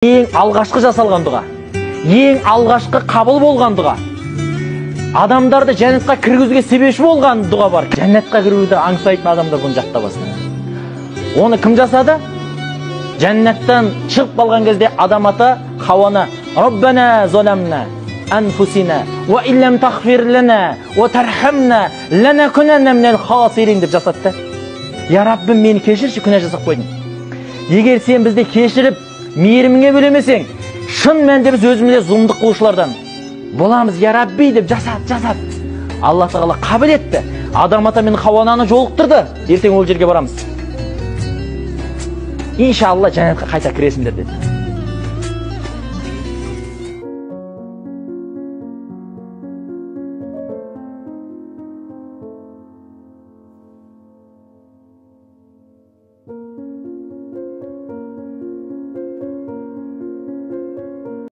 Ең алғашқы жасалған дұға, ең алғашқы қабыл болған дұға, адамдарды жәннатқа кіргізуге себепші болған дұға бар. Жәннатқа кіруді аңсайтын адамдар бұны жаттап алсын. Оны кім жасады? Жәннаттан шығып қалған кезде Адам ата Хауана «Раббана заламна анфусина уа иллам тағфир лана уа тархамна ланакунанна минал хасирин» деп жасатты. Я Раббым, мені кешірші, күнә жасап қойдым. Егер сен бізді кешіріп, мейіріміңе бөлемесең, шын мәнінде біз өзімізде зұлымдық қылушылардан боламыз, я Рабби деп жасады, жасады. Алла Тағала қабыл етті. Адам ата мен Хауа ананы жолықтырды. Ертең ол жерге барамыз. Иншалла жәннатқа қайта кіресіңдер деді.